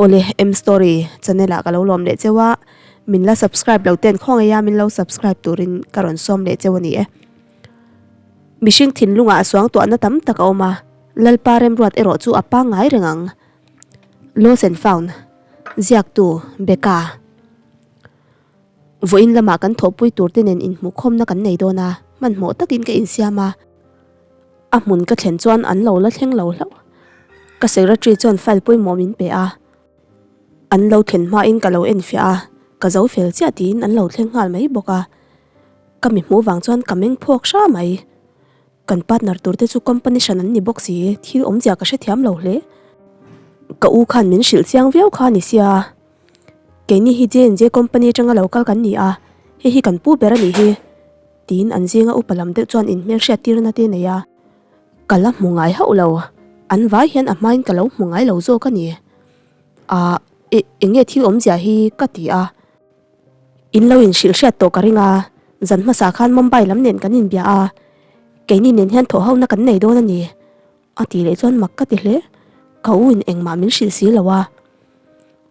Awle M story channel ah ka lo lawm leh cheu a, min la subscribe lo ten khawngaih a min lo subscribe turin ka rawn sawm leh cheu a ni e. Mihring thinlungah suangtuahna tam tak a awm a, Lalpa remruat erawh chu a pangngai reng ang. Lost and found, Ziaktu, Becca. Vawiin lamah kan thawhpui tur te nen inhmuhkhawmna kan nei dawn a, hmanhmawh takin ka insiam a. A hmun ka thlen chuan an lo la thleng lo hlauh. Ka secretary chuan file pawimawh min pe a, an lo thlen hmain ka lo enfiah a, ka zo fel chiah tiin an lo thleng nghal mai bawk a. Ka mi hmuh vang chuan ka meng phawk hra mai. Kan partner tur te chu company hran an ni bawk si, thil awmzia ka hrethiam lo hle. Ka u khan min hrilh chiang viau kha a ni sia. Keini hi J&J company atanga lo kal kan ni a, hei hi kan pu ber a nih hi, tiin an zinga upa lam deuh chuan inhmelhriat tirna te nei a. Ka la hmu ngai hauh lo, an vai hian a hmain ka lo hmu ngai lo zawk a ni. Ahh, e, eng nge thil awmzia hi ka ti a. In lo inhrilh hriat tawh ka ring a, zan hmasa khan Mumbai lam nen kan inbia a, keini nen hian thawh hona kan nei dawn a ni. A tih leh chuan mak ka ti hle, ka u in engmah min hrilh si lo a.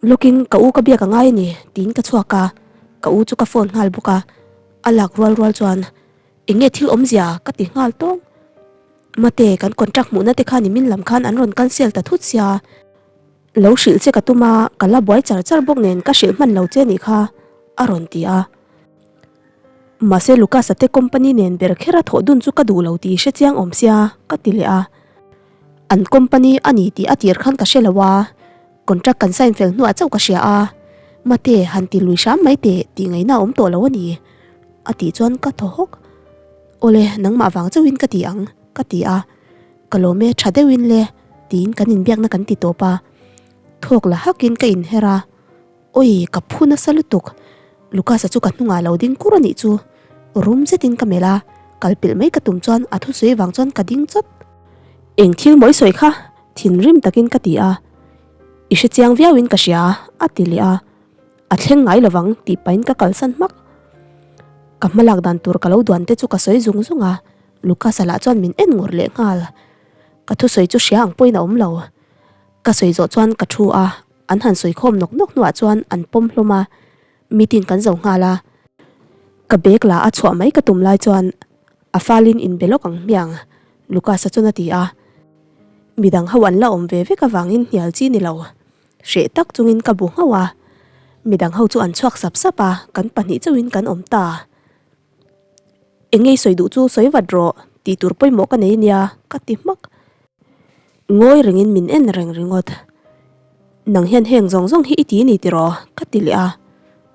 Lawkin ka u ka biak a ngai a ni tiin ka chhuak a, ka u chu ka phone nghal bawk a, a lak rual rual chuan eng nge thil awmzia ka ti nghal tawng. Mate kan contract hmuhna te kha nimin lam khan an rawn cancel ta thut sia, lo hrilh che ka tum a, ka la buai char char bawk nen ka hrilh hman lo che nih kha a rawn ti a. Mahse Lucas-a te company nen ber kher a thawh dun chu ka duh lo tih hre chiang awm sia ka ti leh a. An company a ni tih a tir khan ka hre lo a, contract kan sign fel hnuah chauh ka hria a, Mate han ti lui hram mai teh tih ngaihna a awm tawh lo a ni a tih chuan ka thaw hawk. Awle nangmah vang chauhin ka ti ang ka ti a, ka lawm e tha deuhin le tiin kan inbiakna kan ti tawp a, thawk la hakin ka inher a. Awi, ka phu nasa lutuk. Lucas-a chu ka hnungah lo ding kur a nih chu. Rum zetin ka melh a, kal pilh mai ka tum chuan a thusawi vang chuan ka ding chawt. Eng thil mawi sawi kha? Thinrim takin ka ti a. I hre chiang viauin ka hria, a ti leh a. A thleng ngai lovang tih pahin ka kalsan hmak. Ka hmalak dan tur ka lo duan te chu ka sawi zung zung a, Lucas-a lah chuan min en ngawr leh nghal. Ka thusawi chu hria ang pawhin a awm lo. Ka sawi zawh chuan ka thu a. An han sawi khawm nawk nawk hnuah chuan an pawm hlawm a, meeting kan zo nghal a. Ka bag la a chhuah mai ka tum lai chuan a falin inbe lawk ang hmiang, Lucas-a chuan a ti a. Midang ho an la awm ve vek avangin hnial chi ni lo, hreh tak chungin ka bu nghauh a. Midang ho chu an chhuak sap sap a, kan pahnih chauhin kan awm ta. Eng ngei sawi duh chu sawi vat rawh, tih tur pawimawh ka nei ania, ka ti hmak. Ngawi rengin min en reng ringawt. Nang hian heng zawng zawng hi i ti ni tiraw? ka ti leh a.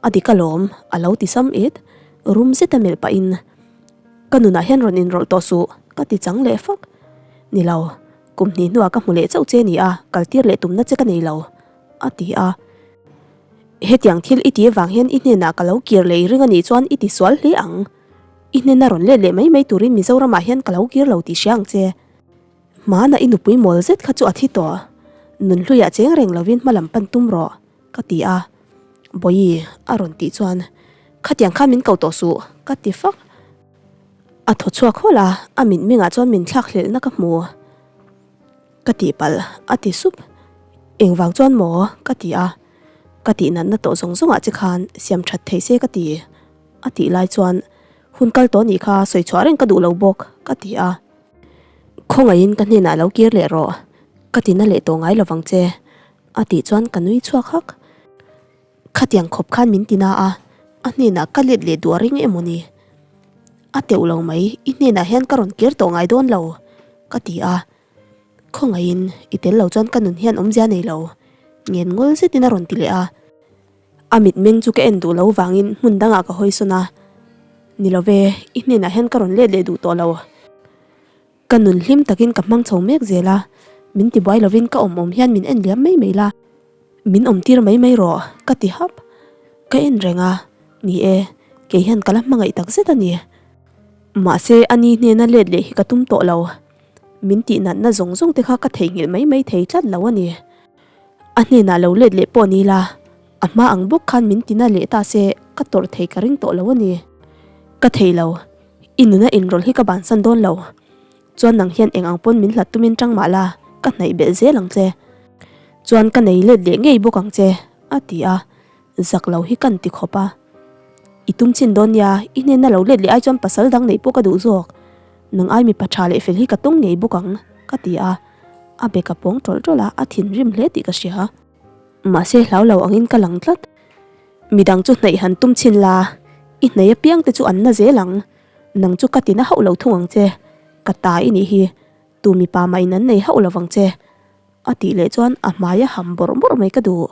A dik alawm, a lo ti sam et. Rum zeta melh pahin, Ka nunah hian rawn inrawlh tawh suh, ka ti chang leh fak. Ni lo, kum hnih hnuah ka hmu leh chauh che ni a, kaltir leh tumna che ka nei lo, a ti a. Hetiang thil i ti avang hian i hnenah ka lo kir leh i ring a nih chuan i ti sual hle ang. I hnena rawn let leh mai mai turin Mizoramah hian ka lo kir lo tih hria ang che. Hmana i nupui mawl zet kha chu a thi tawh. Nunhluiah cheng reng lovin hma lam pan tum rawh, ka ti a. Bawihi a rawn tih chuan, Khatiang kha min ko tawh suh, ka ti fak. A thaw chhuak hawlh a, a mitmengah chuan min thlak hlelhna ka hmu. Ka tihpalh, a ti sup. Engvang chuan maw? ka ti a. Ka tihnatna tawh zawng zawngah che khan siam that thei se ka ti, a tih lai chuan, Hun kal tawh nih kha sawi chhuah reng ka duh lo bawk, ka ti a. Khawngaihin ka hnenah lo kir leh rawh, ka tina leh tawh ngai lovang che, a tih chuan ka nui chhuak hak. Khatiang khawp khan min tina a, a hnenah ka let leh duh a ring emaw ni? A teuh lo mai, i hnenah hian ka rawn kir tawh ngai dawn lo, ka ti a. Khawngaihin i tel lo chuan ka nun hian awmzia nei lo, ngen ngawl zetin a rawn ti leh a. A mitmeng chu ka en duh lo vangin hmun dangah ka hawi sawn a, Ni lo ve, i hnenah hian ka rawn let leh duh tawh lo. Ka nun hlim takin ka hmang chho mek zel a, min tibuai lovin ka awm awm hian min en liam mai mai la, min awm tir mai mai rawh, ka ti hap. Ka en reng a, ni e, kei hian ka la hmangaih tak zet a ni. Mahse, a ni hnena let leh hi ka tum tawh lo. Min tihnatna zawng zawng te kha ka theihnghilh mai mai thei tlat lo a ni. A hnenah lo let leh pawh ni la, a hma ang bawk khan min tina leh ta se ka tawrh thei ka ring tawh lo a ni. Ka thei lo, i nuna inrawlh hi ka bansan dawn lo. Chuan nang hian eng ang pawn min hlat tumin tang mah la, ka hnaih belh zel ang che. Chuan ka nei let leh ngei bawk ang che, a ti a, zak lo hi kan ti khawp a. I tum chin dawn nia, i hnena lo let leh ai chuan pasal dang neih pawh ka duh zawk. Nang ai mipa tha leh fel hi ka tawng ngei bawk ang, ka ti a. A bek a pawng tawlh tawlh a, a thinrim hle tih ka hria. Mahse hlau lo angin ka lang tlat. Midang chu hnaih han tum chhin la, i hnaih apiang te chu an na zel ang. Nang chu ka tina hauh lo thung ang che, ka ta i nih hi, tu mipa mah in an nei hauh lo vang che. A tih leh chuan a hmai a ham bawrh bawrh mai ka duh.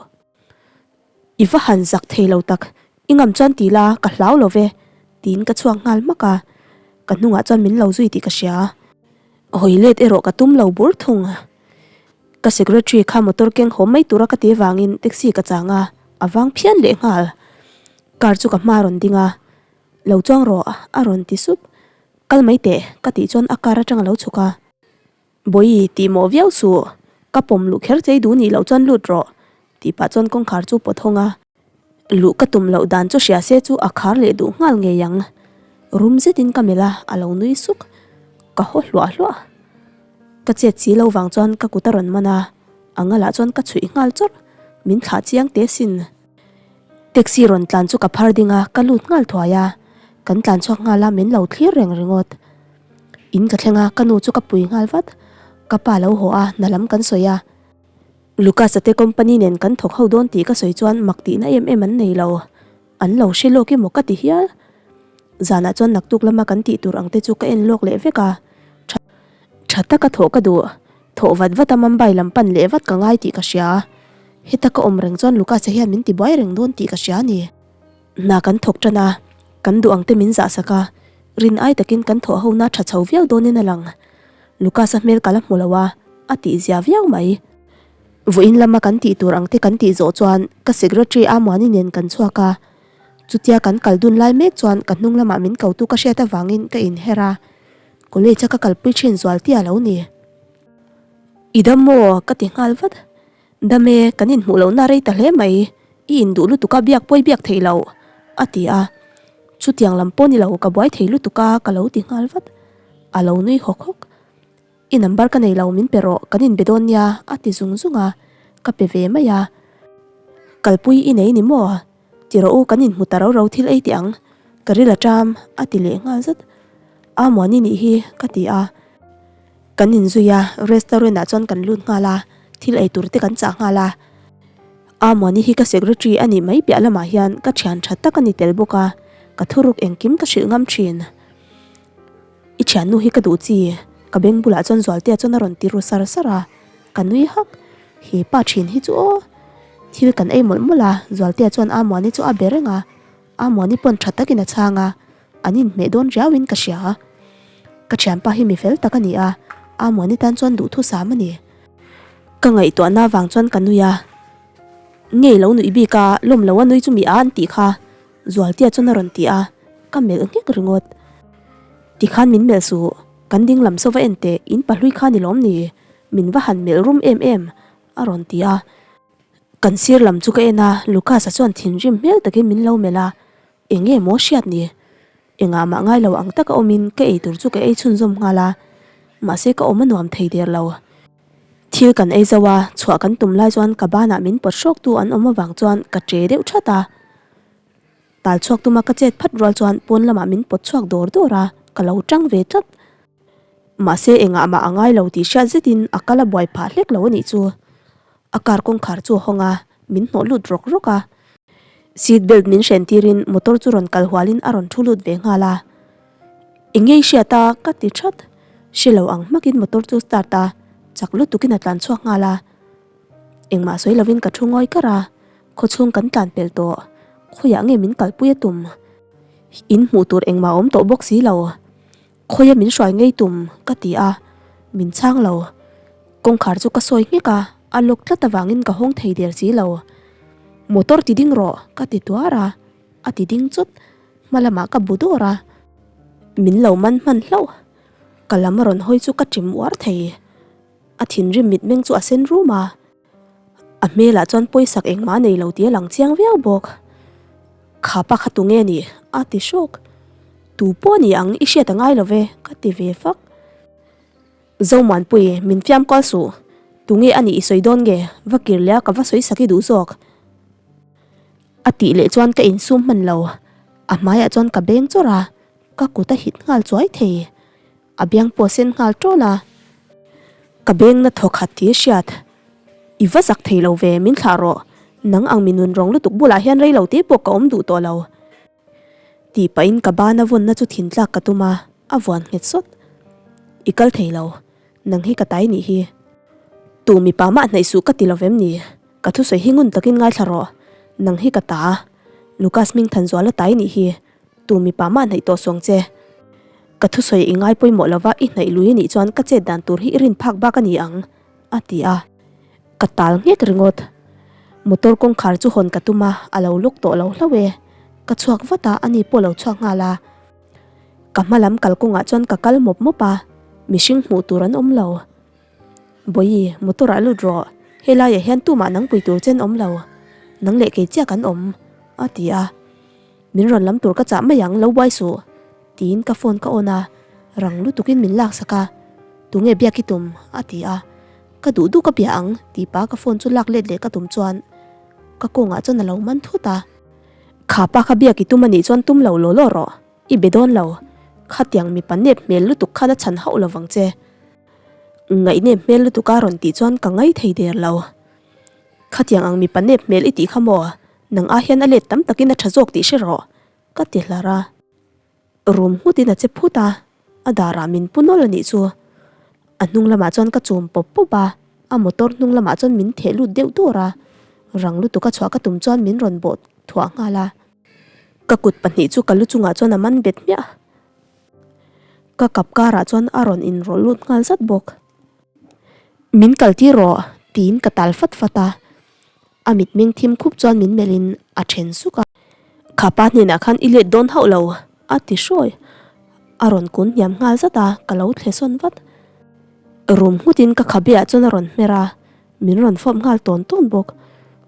I va han zak thei lo tak, i ngam chuan ti la, ka hlau lo ve, tiin ka chhuak nghal hmak a, ka hnungah chuan min lo zui tih ka hria. Hawi let erawh ka tum lo bur thung. Ka secretary kha motor keng haw mai tura ka ti avangin taxi ka chang a, a vang phian leh nghal. Car chu ka hma a rawn ding a, Lo chuang rawh a rawn ti sup. Kal mai teh ka tih chuan a car atang a lo chhuk a. Bawihi tih mawh viau suh, ka pawm luh kher chei duh nih loh chuan lut rawh tih pah chuan kawngkhar chu pawt hawng a. Luh ka tum loh dan chu hria se chu a khar leh duh nghal ngei ang. Rum zetin ka melh a, a lo nui suk. Ka haw hluah hluah. Ka chet si lo vang chuan ka kut a rawn man a, a ngalah chuan ka chhuih nghal chawrh. Min thlah chiang teh sin. Taxi rawn tlan chu ka phar ding a, ka lut nghal thuai a. Kan tlan chhuak nghal a, min lo thlir reng ringawt. In ka thleng a, ka nu chu ka pui nghal vat. Ka pa lo haw a, hna lam kan sawi a. Lucas-a te company nen kan thawk ho dawn tih ka sawi chuan mak tihna em em an nei lo. An lo hre lawk emaw ka ti hial. Zanah chuan naktuk lama kan tih tur ang te chu ka en lawk leh vek a. Tha tha taka thawh ka duh. Thawh vat vat a Mumbai lam pan leh vat ka ngai tih ka hria. Heta ka awm reng chuan Lucas-a hian min tibuai reng dawn tih ka hria a ni. Hna kan thawk tan a, kan duh ang te min zah sak a, rin ai takin kan thawh ho na tha chho viau dawnin a lang. Lucas-a hmel ka la hmu lo a, a tih zia viau mai. Vawiin lama kan tih tur ang te kan tih zawh chuan ka secretary Amuani nen kan chhuak a, chutia kan kal dun lai mek chuan ka hnung lamah min kotu ka hriat avangin ka inher a, college a ka kalpui thin zual tia lo ni. I dam maw? ka ti nghal vat. Dam e, kan inhmuh lohna rei ta hle mai, i induh lutuk a biak pawi biak theih loh, a ti a. Chutiang lam pawh ni lo, ka buai thei lutuk a, ka lo ti nghal vat. A lo nui hawk hawk. I number ka nei lo, min pe rawh, kan inbe dawn nia, a ti zung zung a, ka pe ve mai a. Kalpui i nei ni maw? Ti rawh u, kan inhmu ta ro ro thil ei teh ang, ka ril a ṭam, a ti leh nghal zat. A muani nih hi, ka ti a. Kan inzui a, restaurant ah chuan kan lut nghal a, thil ei tur te kan chah nghal a. Amuani hi ka secretary a nih mai piah lamah hian ka thian tha tak a ni tel bawk a, ka thuruk engkim ka hrilh ngam thin. I thiannu hi ka duh chi, ka beng bulah chuan Zualtea chuan a rawn ti ru sar sar a, ka nui hak. He pa thin hi chu aw. Thil kan ei mawlh mawlh a, Zualtea chuan Amuani chu a be reng a. Amuani pawn tha takin a chhang a, an inhmeh dawn riauin ka hria. Ka thianpa hi mi fel tak a ni a, Amuani tan chuan duhthusam a ni. Ka ngaihtuahna avang chuan ka nui a, Ngei lo nuih bik a, lawm lo a nui chu mi a an tih kha, Zualtea chuan a rawn ti a, ka melh nghek ringawt. Tikhan min melh suh, kan ding lam saw va en teh, in pahlui kha ni lawm ni, min va han melh rum em em, a rawn ti a. Kan sir lam chu ka en a, Lucas-a chuan thinrim hmel takin min lo melh a, eng nge maw hriat ni? Engah mah ngai lo ang taka awmin ka ei tur chu ka ei chhunzawm nghal a, mahse ka awm a nuam thei der lo. Thil kan ei zo a, chhuah kan tum lai chuan ka banah min pawt hrawktu an awm avang chuan ka che deuh that a. Tal chhuak tuma ka chet phat rual chuan pawn lamah min pawt chhuak dawr dawr a, ka lo tang ve tlat. Mahse engah mah a ngai lo tih hriat zetin a kal a buai phah hlek lo a nih chu. A car kawngkhar chu a hawng a, min hnawh lut rawk rawk a. Seat belt min hren tirin motor chu rawn kal hualin a rawn thu lut ve nghal a. Eng nge i hriat a? ka ti that. Hre lo ang hmakin motor chu start a, chak lutukin a tlan chhuak nghal a. Engmah sawi lovin ka thu ngawi kar a, khawchhung kan tlan pel tawh. Khawiah nge min kalpui a tum? In hmuh tur engmah a awm tawh bawk si lo. Khawia min hruai ngei tum ka ti a, min chhang lo. Kawngkhar chu ka sawi nghek a, a lock tlat avangin ka hawng thei der si lo. Motor ti ding rawh ka ti tuar a, a ti ding chawt. Hma lamah ka bu dawr a, min lo man hman hlauh. Ka lam a rawn hawi chu ka ṭim uar thei. A thinrim mitmeng chu a sen rum a. A hmelah chuan pawisak engmah a nei lo tih a lang chiang viau bawk. Kha pa kha tunge ni? a ti hrawk. Tu pawh ni ang i hriat a ngai lo ve, ka ti ve fak. Zomuanpui, min fiam kual suh. Tunge a nih i sawi dawn nge? Va kir leh a ka va sawi sak i duh zawk. A tih leh chuan ka insum hman lo. A hmaiah chuan ka beng chawrh a, ka kut a hit nghal chuai thei. A biang pawh a sen nghal ṭawl a. Ka beng na thaw khat tih a hriat. I va zak thei lo ve, min thlah rawh. Nang ang mi nun rawng lutuk bulah hian rei lo te pawh ka awm duh tawh lo. Tih pahin ka bana vawnna chu thin tlak ka tum a, a vuan nghet sawt. I kal thei lo, nang hi ka tai nih hi. Tu mipa mah hnaih suh ka ti lo vem ni? Ka thusawi hi ngun takin ngaithla rawh, nang hi ka ta. Lucas Hmingthanzuala tai nih hi, tu mipa mah hnaih tawh suang che. Ka thusawi i ngai pawimawh lova i hnaih lui anih chuan ka chet dan tur hi i rin phak bak a ni ang, a ti a. Ka tal nghek ringawt. Motor kawngkhar chu hawn ka tum a, a lo luk tawh lo hlauh e. Ka chhuak vat a, ani pawh lo chhuak nghal a. Ka hma lam kalkawngah chuan ka kal mawp mawp a, mihring hmuh tur an awm lo. Bawihi, motor ah lut rawh. Helaiah hian tumah nangpui tur chen awm lo. Nang leh kei chiah kan awm, a ti a. Min rawn lam tur ka chah mai ang, lo buai suh, tiin ka phone ka on a, rang lutukin min laksak a. Tunge biak i tum? a ti a. Ka duh duh ka bia ang, tih pah ka phone chu lak let leh ka tum chuan ka kawngah chuan a lo man thut a. Kha pa kha biak i tum anih chuan tum lo law law rawh, i be dawn lo. Khatiang mipa nep hmel lutuk khan a chhan hauh lovang che. Ngaihnep hmel lutuk a rawn tih chuan ka ngai thei der lo. Khatiang ang mipa nep hmel i tih kha maw? Nang ai hian a let tam takin a tha zawk tih hre rawh, ka ti hlar a. Rum nghutin a che phut a, a darah min pu nawlh a nih chu. A hnung lamah chuan ka chum pawp pawp a, a motor hnung lamah chuan min theh lut deuh dawr a. Rang lutuk a chhuah ka tum chuan min rawn bawh thuah nghal a. Ka kut pahnih chu ka lu chungah chuan a man bet hmiah. Ka kap karah chuan a rawn inrawlh lut nghal zat bawk. Min kal tir rawh, tiin ka tal fat fat a. A mitmeng thim khup chuan min melhin a then suk a. Kha pa hnenah khan i let dawn hauh lo, a ti hrawi. A rawn kun hniam nghal zat a, ka lo thle sawn vat. Rum nghutin ka khabeah chuan a rawn hmer a, min rawn fawp nghal tawn tawn bawk.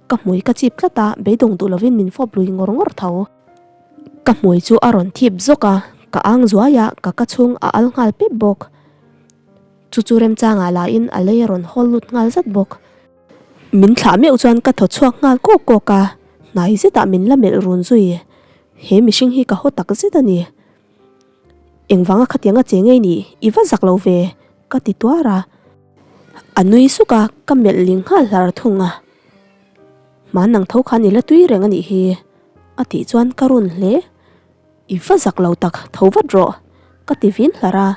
Ka hmui ka chip tlat a, beidawng duh lovin min fawp lui ngawr ngawr tho. Ka hmui chu a rawn thip zawk a, ka ang zuai a, ka ka chhung a al nghal pep bawk. Chu chu remchangah lahin a lei a rawn hawl lut nghal zat bawk. Min thlah meuh chuan ka thaw chhuak nghal kawk kawk a, hnai zetah min la melh run zui. He mihring hi ka haw tak zet a ni. Engvanga khatianga che ngei nih i va zak lo ve, ka ti tuar a. A nui suk a, ka melh ling nghal hlar thung a. Hman ang tho khan i la tui reng a nih hi, a tih chuan ka run hle. I va zak lo tak, tho vat rawh, ka ti vin hlar a.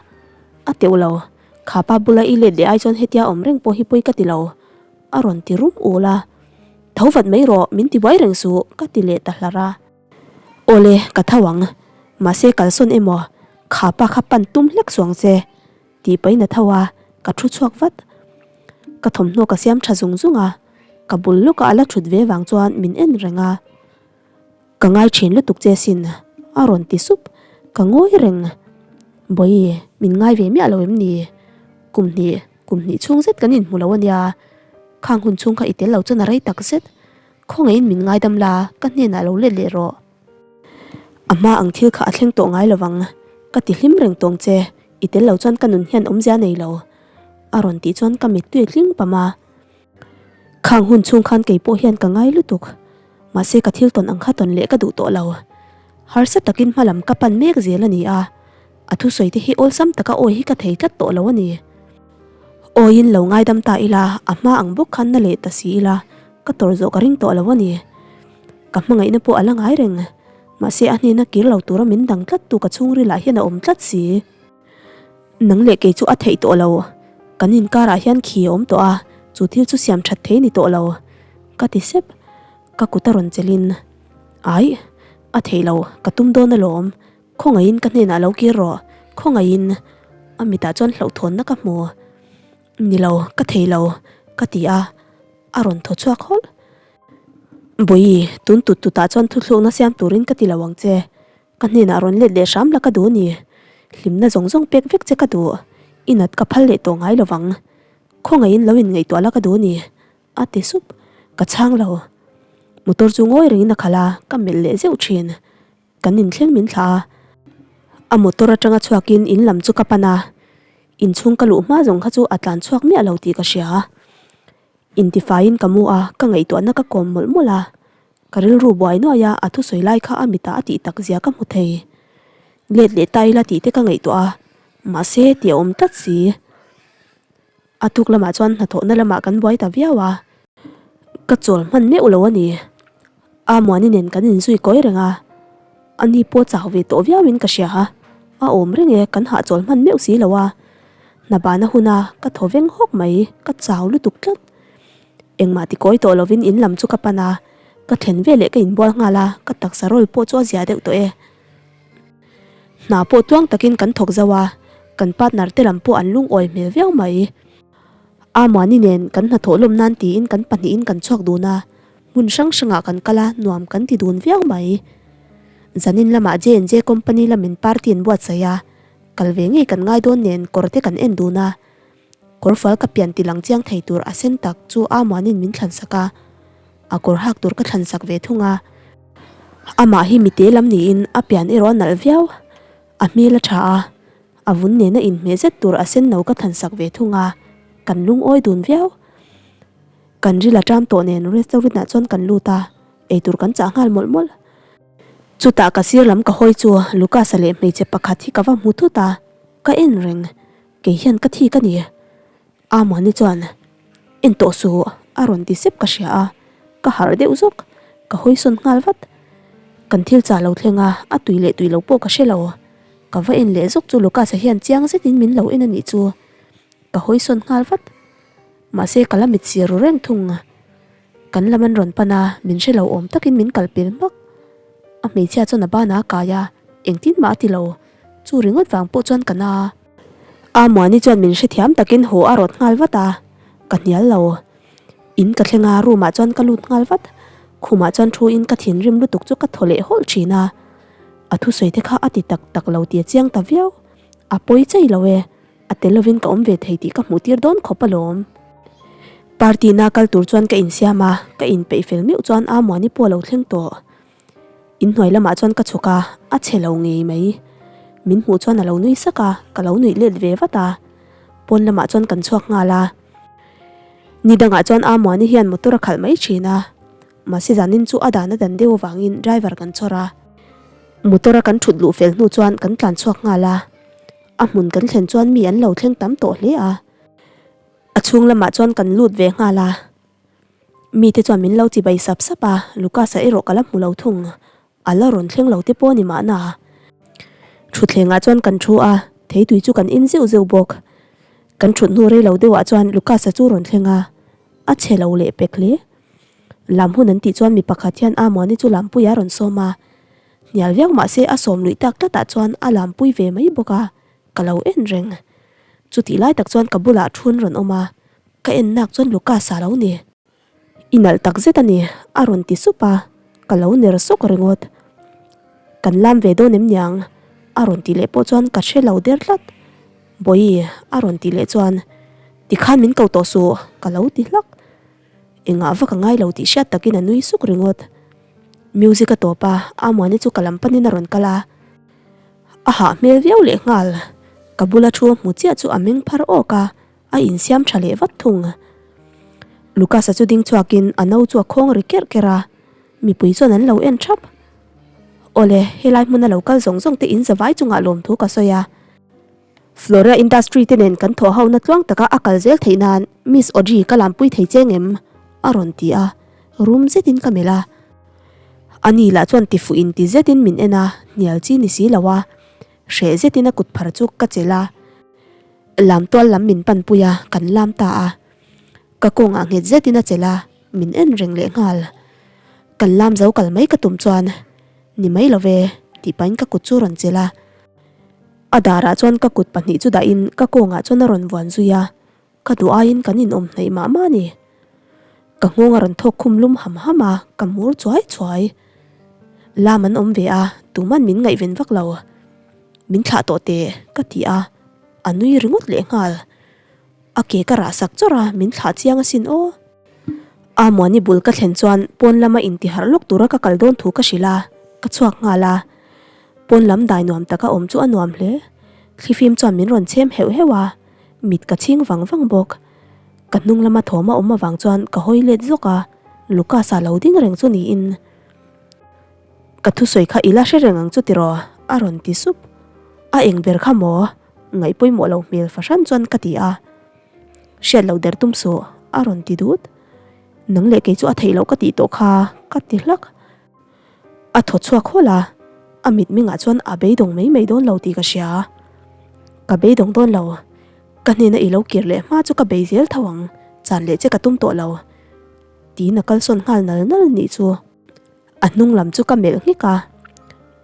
A teuh lo, kha pa bula i let leh ai chuan hetia awm reng pawh hi pawi ka ti lo, a rawn ti rum ul a. Tho vat mai rawh, min ti buai reng suh, ka ti leh ta hlar a. Awle, ka tho ang, mahse kalsawn emaw, kha pa kha pan tum hlek suang che, tih pahin a tho a, ka thu chhuak vat. Ka thawmhnaw ka siam tha zung zung a, ka bul lawkah a la thut ve vang chuan min en reng a. Ka ngai thin lutuk che sin, a rawn ti sup. Ka ngawi reng. Bawihi, min ngai ve miah lo em ni? Kum hnih, kum hnih chhung zet kan inhmu lo a nia. Khang hun chhung kha i tel lo chuan a rei tak zet. Khawngaihin min ngaidam la, ka hnenah lo let leh rawh. A hma ang thil kha a thleng tawh ngai lovang. Ka ti hlim reng tawng che, i tel lo chuan ka nun hian awmzia nei lo. A rawn tih chuan ka mittui tling pam a. Khang hun chhung khan kei pawh hian ka ngai lutuk. Mahse ka thil tawn ang kha tawn leh ka duh tawh lo. Harsa takin hma lam ka pan mek zel a ni a, a thusawi te hi awlsam taka awi hi ka thei tlat tawh lo a ni. Awiin lo ngaidam ta ila, a hma ang bawk khan na leh ta si ila, ka tawrh zawh ka ring tawh lo a ni. Ka hmangaihna pawh a la ngai reng. Mahse a hnena kir lo tura min dang tlat tu ka chhungril ah hian a awm tlat si. Nang leh kei chu a theih tawh lo. Kan inkarah hian khi a awm tawh a, chu thil chu siam that thei ni tawh lo. Ka ti sep. Ka kut a rawn chelin. Aih, a theih lo, ka tum dawn alawm. Khawngaihin ka hnenah lo kir rawh. Khawngaihin. A mitah chuan hlauhthawnna ka hmu. Ni lo, ka thei lo, ka ti a. A rawn thaw chhuak hawlh. Bawihi, tun tut tutah chuan thuthlukna siam turin ka ti lo ang che. Ka hnenah rawn let leh hram la ka duh a ni. Hlimna zawng zawng pek vek che ka duh. I nat ka phal leh tawh ngai lo vang. Khawngaihin lo inngaihtuah la ka duh a ni. A ti sup. Ka chhang lo. Motor chu ngawi rengin a khalh a, ka melh leh zeuh thin. Kan inthleng min thlah a. A motor atanga chhuakin in lam chu ka pan a. Inchhung ka luh hma zawng kha chu a tlan chhuak miah lo tih ka hria. Intifaiin ka mu a, ka ngaihtuahna ka kawm mawlh mawlh a. Ka rilru buai nuai a, a thusawi lai kha a mitah a tih tak zia ka hmu thei. Let leh ta ila tih te ka ngaihtuah a, mahse tih a awm tlat si. A tuk lamah chuan hnathawhna lamah kan buai ta viau a, ka chawl hman meuh lo a ni. Amuani nen kan inzui kawi reng a, ani pawh chau ve tawh viauin ka hria a, a awm reng e, kan hahchawl hman meuh si lo a. Hna bana huna ka thaw veng hawk mai, ka chau lutuk tlat. Engmah ti kawi tawh lovin in lam chu ka pan a, ka thlen veleh ka inbual nghal a, ka taksa rawl pawh chu a zia deuh tawh e. Hna pawh tluang takin kan thawk zauh a, kan partner te lam pawh an lungawi hmel viau mai. Amuani nen kan hnathawh lawm nan tiin kan pahnihin kan chhuak dun a, hmun hrang hrangah kan kal a, nuam kan ti dun viau mai. Zanin lamah J&J company lamin party an buatsaih a, kal ve ngei kan ngai dawn nen kawr te kan en dun a. Kawrfual ka pian ti lang chiang thei tur a sen tak chu Amuanin min thlan sak a, a kawr hak tur ka thlan sak ve thung a. Amah hi mite lam niin a pian erawh a nalh viau, a hmel a tha a, a vun nena inhmeh zet tur a sen no ka thlan sak ve thung a, kan lungawi dun viau. Kan ril a ṭam tawh nen restaurant ah chuan kan lut a, eitur kan chah nghal mawlh mawlh. Chutah ka sir lam ka hawi chu Lucas-a leh hmeichhe pakhat hi ka va hmu thut a, ka en reng. Kei hian ka thik a ni. Amani chuan, En tawh suh, a rawn ti sep ka hria a, ka harh deuh zawk, ka hawi sawn nghal vat. Kan thil chah lo thleng a, a tui leh tui lo pawh ka hre lo. Ka va en leh zawk chu Lucas-a hian chiang zetin min lo en a nih chu. Ka hawi sawn nghal vat. Mahse ka la mit sir ru reng thung. Kan lam an rawn pan a, min hre lo awm takin min kal pel hmak. A hmeichhia chuan a banah a kai a, engtin mah a ti lo. Chu ringawt vang pawh chuan ka na a. Amuani chuan min hrethiam takin haw a rawt nghal vat a, ka hnial lo. In ka thleng a, room ah chuan ka lut nghal vat. Khumah chuan thu in ka thinrim lutuk chu ka thaw leh hawlh thin a. A thusawi te kha a ti tak tak lo tih a chiang ta viau. A pawi chei lo e, a tel lovin ka awm ve thei tih ka hmuh tir dawn khawp alawm. Party na kal tur chuan ka insiam a, ka inpeih fel meuh chuan Amuani pawh a lo thleng tawh. Inhnuai lamah chuan ka chhuk a, a chhe lo ngei mai. Min hmuh chuan a lo nui sak a, ka lo nuih let ve vat a. Pawn lamah chuan kan chhuak nghal a. Ni dangah chuan Amuani hian motor a khalh mai thin a. Mahse zanin chu a dan a dan deuh avangin driver kan chhawr a. Motor a kan thut luh fel hnu chuan kan tlan chhuak nghal a. A hmun kan thlen chuan mi an lo thleng tam tawh hle a. A chhung lamah chuan kan lut ve nghal a. Mite chuan min lo chibai sap sap a, Lucas-a erawh ka la hmu lo thung. A la rawn thleng lo te pawh a ni mahna. Thutthlengah chuan kan thu a, theitui chu kan in zeuh zeuh bawk. Kan thut hnu rei lo deuhah chuan Lucas-a chu rawn thleng a, a chhe lo leh pek hle. Lam hun an tih chuan mi pakhat hian Amuani chu lampuiah a rawn sawm a, hnial viau mah se a sawm luih tak tlatah chuan a lampui ve mai bawk a, ka lo en reng. Chutih lai tak chuan ka bulah thun rawn awm a, Ka en nak chuan Lucas a lo ni. I nalh tak zet a ni, a rawn ti sup a, ka lo ner sawk ringawt. Kan lam ve dawn em niang? a rawn ti leh pawh chuan ka hre lo der tlat. Bawihi, a rawn ti leh chuan, Tikhan min ko tawh suh, ka lo ti hlak. Engah va ka ngai lo tih hriat takin a nui suk ringawt. Music a tawp a, Amuani chu ka lam panin a rawn kal a. A hah hmel viau lehnghal. Ka bula thu a hmu chiah chu a meng phar awk a. A insiam tha leh vat thung. Lucas-a chu ding chhuakin a no chu a khawng ri kerh kerh a, mipui chuan an lo en thap. Awle, helai hmuna lo kal zawng zawng te in zavai chungah lawmthu ka sawi a. Flora Industry te nen kan thawh hona tluang taka a kal zel theih nan Miss Audrey ka lampui thei cheng em? a rawn ti a, rum zetin ka melh a. Ani lah chuan tifuh in ti zetin min en a, hnial chi ni si lo a, hreh zetin a kut phar chu ka chelh a. Lam tual lam min panpui a, kan lam ta a. Ka kawngah nghet zetin a chelh a, min en reng leh nghal. Kan lam zo kal mai ka tum chuan, Ni mai lo ve, tih pahin ka kut chu rawn chelh a. A darah chuan ka kut pahnih chu dahin ka kawngah chuan a rawn vuan zui a, ka duh aiin kan inawm hnaih mah mah a ni. Ka nghawng a rawn thawk khum lum ham ham a, ka mur chuai chuai. Lam an awm ve a, tuman min ngaihven vak lo. Min thlah tawh teh, ka ti a, a nui ringawt leh nghal. A ke ka rah sak chawrh a, min thlah chiang asin aw. Amuani bul ka thlen chuan pawn lama intiharh lawk tura ka kal dawn thu ka hrilh a, ka chhuak nghal a. Pawn lam dai nuam taka awm chu a nuam hle. Thlifim chuan min rawn chhem heuh heuh a, mit ka chhing vang vang bawk. Ka hnung lama thawm a awm avang chuan ka hawi let zawk a, Lucas-a lo ding reng chu niin. Ka thusawi kha i la hre reng ang chu tiraw? a rawn ti sup. A eng ber kha maw? Ngaih pawimawh lo hmel fahran chuan ka ti a. Hriat lo der tum suh, a rawn ti dut. Nang leh kei chu a theih loh ka tih tawh kha, ka ti hlak. A thaw chhuak hawlh a, a mitmingah chuan a beidawng mai mai dawn lo tih ka hria. Ka beidawng dawn lo, ka hnena i lo kir leh hma chu ka bei zel tho ang, chan leh che ka tum tawh lo, tiin a kalsawn nghal nal nal nih chu. A hnung lam chu ka melh nghek a,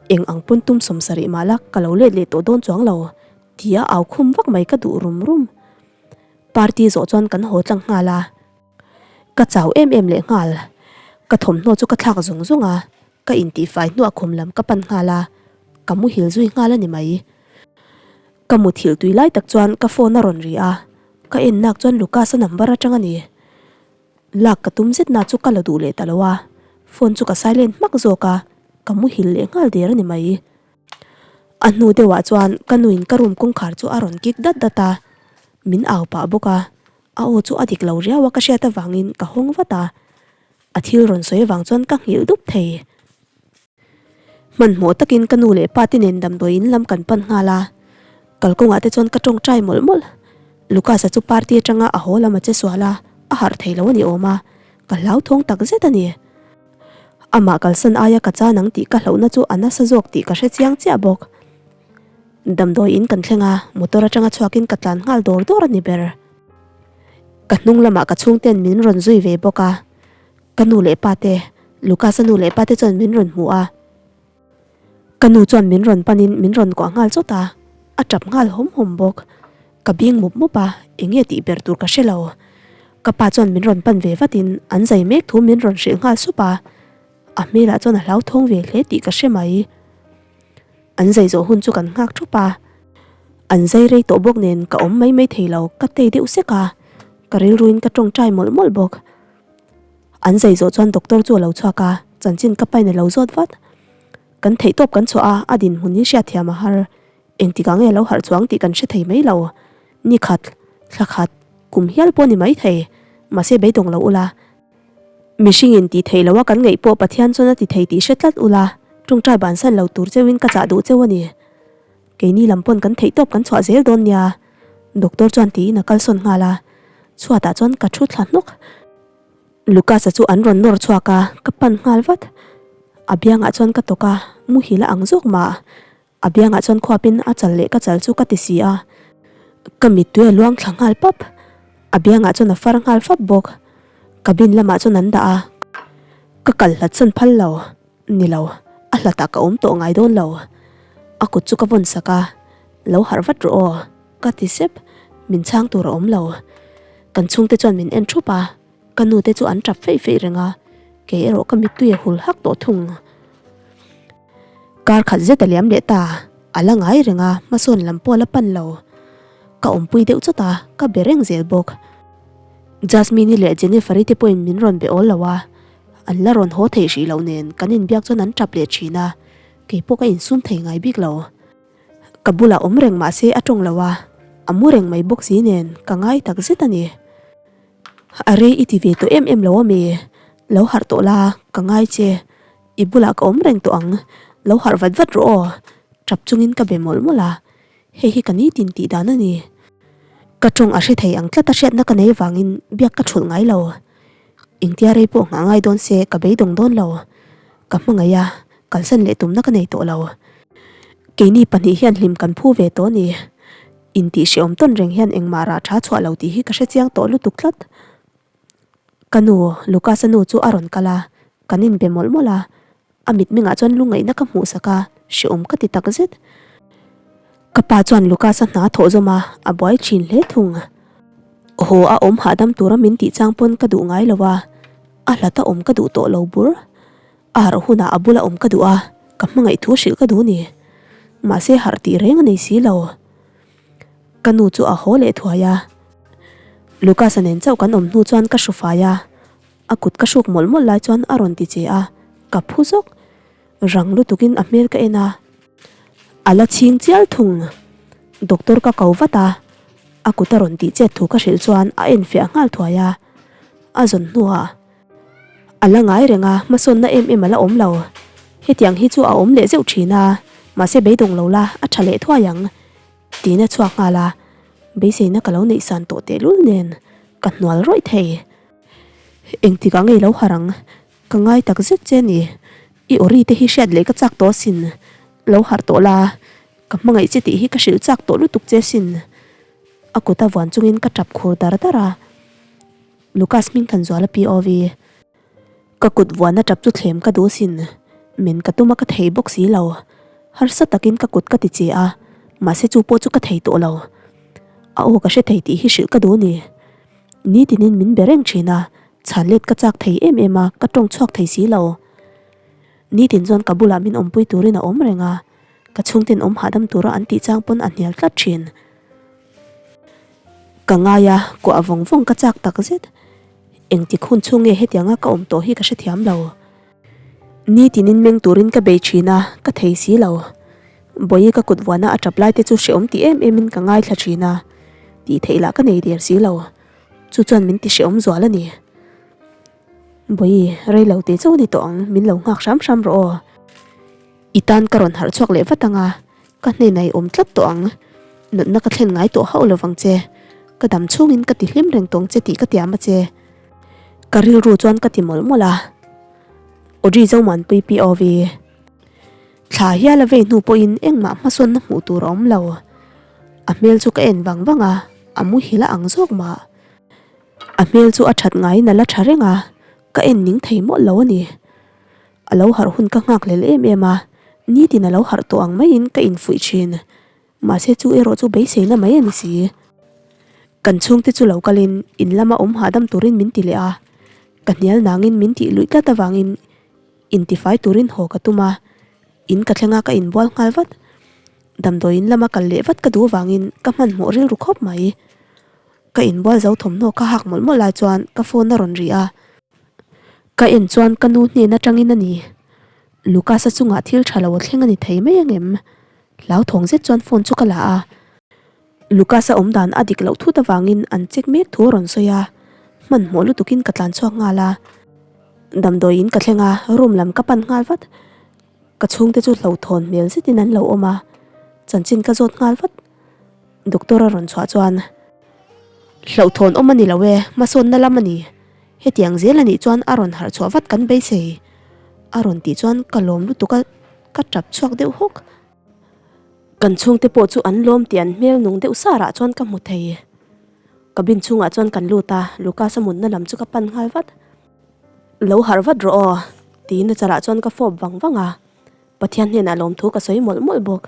eng ang pawn tum sawmsarih mah la ka lo let leh tawh dawn chuang lo, tia au khum vak mai ka duh rum rum. Party zawh chuan kan haw tlang nghal a. Ka chau em em leh nghal. Ka thawmhnaw chu ka thlak zung zung a, ka intihfai hnuah khum lam ka pan nghal a, ka muhil zui nghal a ni mai. Ka muthilh tui lai tak chuan ka phone a rawn ri a, ka en nak chuan Lucas-a number atang a ni. Lak ka tum zet na chu ka la duh leh ta lo a, phone chu ka silent hmak zawk a, ka muhil leh nghal der a ni mai. A hnu deuhah chuan ka nuin ka room kawngkhar chu a rawn kik dat dat a, min au pah bawk a, a aw chu a dik lo riau a ka hriat avangin ka hawng vat a, a thil rawn sawi avang chuan ka nghilh dup thei. Hmanhmawh takin ka nu leh pa te nen damdawi in lam kan pan nghal a, kalkawngah te chuan ka tawngtai mawlh mawlh. Lucas-a chu party atanga a haw lam a che sual a, a harh thei lo a ni awm a, ka hlauthawng tak zet a ni. Amah kalsan aia ka chan ang tih ka hlauhna chu a nasa zawk tih ka hre chiang chiah bawk. Damdawi in kan thleng a, motor atanga chhuakin ka tlan nghal dawr dawr a ni ber. Ka hnung lamah ka chhungten min rawn zui ve bawk a, ka nu leh pa te, Lucas-a nu leh pa te chuan min rawn hmu a. Ka nu chuan min rawn panin min rawn kuah nghal chawt a, a tap nghal hawm hawm bawk. Ka bing mup mup a, eng nge tih ber tur ka hre lo. Ka pa chuan min rawn pan ve vatin an zai mek thu min rawn hrilh nghal sup a, a hmelah chuan a hlauthawng ve hle tih ka hre mai. An zai zawh hun chu kan nghak thup a, an zai rei tawh bawk nen ka awm mai mai thei lo, ka tei deuh sek a, ka rilruin ka tawngtai mawlh mawlh bawk. An zai zawh chuan doctor chu a lo chhuak a, chanchin ka pain a lo zawt vat. Kan theihtawp kan chhuah a, a dinhmun hi hriatthiam a har. Engtikah nge a lo harh chuang tih kan hre thei mai lo. Ni khat, thla khat, kum hial pawh a ni mai thei. Mahse beidawng lo ula. Mihringin tih theih loha kan ngaih pawh Pathian chuan a ti thei tih hre tlat ula, tawngtai bansan lo tur cheuhin ka chah duh cheu a ni. Keini lam pawn kan theihtawp kan chhuah zel dawn nia. Doctor chuan tiin a kalsawn nghal a, chhuatah chuan ka thu thla hnawk. Lucas-a chu an rawn nawr chhuak a, ka pan nghal vat. A biangah chuan ka tawk a, muhil a ang zawk mah. A biangah chuan khuapin a chal leh ka chal chu ka ti si a, ka mittui a luang thla nghal pap. A biangah chuan a far nghal fap bawk. Cabin lamah chuan an dah a, ka kal hlat san phal lo. Ni lo, a hlatah ka awm tawh ngai dawn lo. A kut chu ka vawn sak a, Lo harh vat rawh aw, ka ti sep. Min chhang tur a awm lo. Kan chhungte chuan min en thup a, ka nu te chu an tap feih feih reng a, kei erawh ka mittui a hul hak tawh thung. Kar khat zet a liam leh ta, a la ngai reng a, hmasawn lam pawh a la pan lo. Ka awmpui deuh chawt a, ka be reng zel bawk. Jasmine-i leh Jennifer-i te pawhin min rawn be awl lo a, An la rawn haw theih hrih loh nen kan inbiak chuan an tap leh thin a, kei pawh ka insum thei ngai bik lo. Ka bulah awm reng mah se a tawng lo a, a mu reng mai bawk si nen ka ngai tak zet a ni. A rei i ti ve tawh em em lo a mi? Lo harh tawh la, ka ngai che. I bulah ka awm reng tawh ang, lo harh vat vat rawh aw, tap chungin ka be mawlh mawlh a. Hei hi ka nitin tih dan a ni. Ka tawng a hre thei ang tlat a hriatna ka nei vangin biak ka thulh ngai lo. Engtia rei pawh nghah ngai dawn se ka beidawng dawn lo. Ka hmangaih a, kalsan leh tumna ka nei tawh lo. Keini pahnih hian hlim kan phu ve tawh a ni. Intih hrehawm tawn reng hian engmah rah tha chhuah lo tih hi ka hrechiang tawh lutuk tlat. Ka nu, Lucas-a nu chu a rawn kal a, kan inbe mawlh mawlh a. A mitmengah chuan lungngaihna ka hmuh sak a, hrehawm ka ti tak zet. Ka pa chuan Lucas-a hna thawh zawm a, a buai thin hle thung. Haw a awm hahdam tura min tih chang pawn ka duh ngai lo a, a hlata awm ka duh tawh lo bur. A harh hunah a bula awm ka duh a, ka hmangaih thu hrilh ka duh ni. Mahse harh tih reng a nei si lo. Ka nu chu a haw leh thuai a. Lucas-a nen chauh kan awm hnu chuan ka hru fai a, A kut ka hruk mawlh mawlh lai chuan a rawn ti che a, ka phu zawk. Rang lutukin a hmel ka en a, a la chhing chial thung. Doctor ka ko vat a, A kut a rawn tih chet thu ka hrilh chuan a enfiah nghal thuai a, a zawn hnuah a la ngai reng a, hmasawnna em em a la awm lo. Hetiang hi chu a awm leh zeuh thin a, mahse beidawng lo la a tha leh thuai ang tiin a chhuak nghal a, beiseina ka lo neih san tawh tehlul nen ka hnual rawih thei. Engtikah ngei lo harh ang, ka ngai tak zet che ni, i awri te hi hriat leh ka chak tawh asin, lo harh tawh la, Ka hmangaih che tih hi ka hrilh chak tawh lutuk che sin. A kut a vuan chungin ka tap khur dar dar a. Lucas Hmingthanzuala POV. Ka kut vuan a tap chu thlem ka duh sin. Min ka tum a ka thei bawk si lo. Harsa takin ka kut ka ti che a, mahse chu pawh chu ka thei tawh lo. A aw ka hre thei tih hi hrilh ka duh ni. Nitinin min be reng thin a, chhan let ka chak thei em em a, ka tawng chhuak thei si lo. Nitin chuan ka bulah min awmpui turin a awm reng a. Ka chhungten awm hahdam tura an tih chang pawn a hnial tlat thin. Ka ngai a, kuah vawng vawng ka chak tak zet. Engtik hun chhung nge hetianga ka awm tawh hi ka hrethiam lo. Nitinin meng turin ka bei thin a, ka thei si lo. Bawihi ka kut vuana a tap lai te chu hrehawm ti em emin ka ngaithla thin a, tih theih lah ka nei der si lo. Chu chuan min ti hrehawm zual a ni. Bawihi, rei lo teh chauh a ni tawh ang, min lo nghak hram hram rawh aw. I tan ka rawn harh chhuak leh vat ang a, ka hnenah i awm tlat tawh ang. Natna ka thlen ngai tawh hauh lovang che. Ka dam chhungin ka ti hlim reng tawng che tih ka tiam a che. Ka rilru chuan ka ti mawlh mawlh a. Audrey Zomuanpui POV. Thla hial a vei hnu pawhin engmah hmasawnna hmuh tur a awm lo. A hmel chu ka en vang vang a, a muhil a ang zawk mah. A hmel chu a that ngaiin a la tha reng a, ka en ning thei mawlh lo a ni. A lo harh hun ka nghak lel em em a, nitin a lo harh tawh ang maiin ka infuih thin. Mahse chu erawh chu beiseina mai a ni si. Kan chhungte chu lo kalin in lama awm hahdam turin min ti leh a, ka hnial nangin min tih luih tlat avangin intifai turin haw ka tum a, in ka thleng a ka inbual nghal vat. Damdawiin lama kal leh vat ka duh avangin ka hmanhmawh rilru khawp mai. Ka inbual zo thawmhnaw ka hak mawlh mawlh lai chuan ka phone a rawn ri a. Ka en chuan ka nu hnen atangin a ni. Lucas-a chungah thil tha lo a thleng a ni thei mai angem? Hlauthawng zet chuan phone chu ka la a. Lucas-a awm dan a dik loh thut avangin an check mek thu a rawn sawi a. Hmanhmawh lutukin ka tlan chhuak nghal a. Damdawiin ka thleng a, room lam ka pan nghal vat. Ka chhungte chu hlauhthawn hmel zetin an lo awm a, chanchin ka zawt nghal vat. Doctor a rawn chhuah chuan, Hlauhthawn awm a ni lo e, hmasawnna lam a ni. Hetiang zel a nih chuan a rawn harh chhuah vat kan beisei. A rawn tih chuan ka lawm lutuk a, ka tap chhuak deuh hawk. Kan chhungte pawh chu an lawm tih an hmel nung deuh sarah chuan ka hmu thei. Cabin chhungah chuan kan lut a, Lucas-a mutna lam chu ka pan nghal vat. Lo harh vat rawh aw, tiin a chalah chuan ka fawp vang vang a. Pathian hnenah lawmthu ka sawi mawlh mawlh bawk.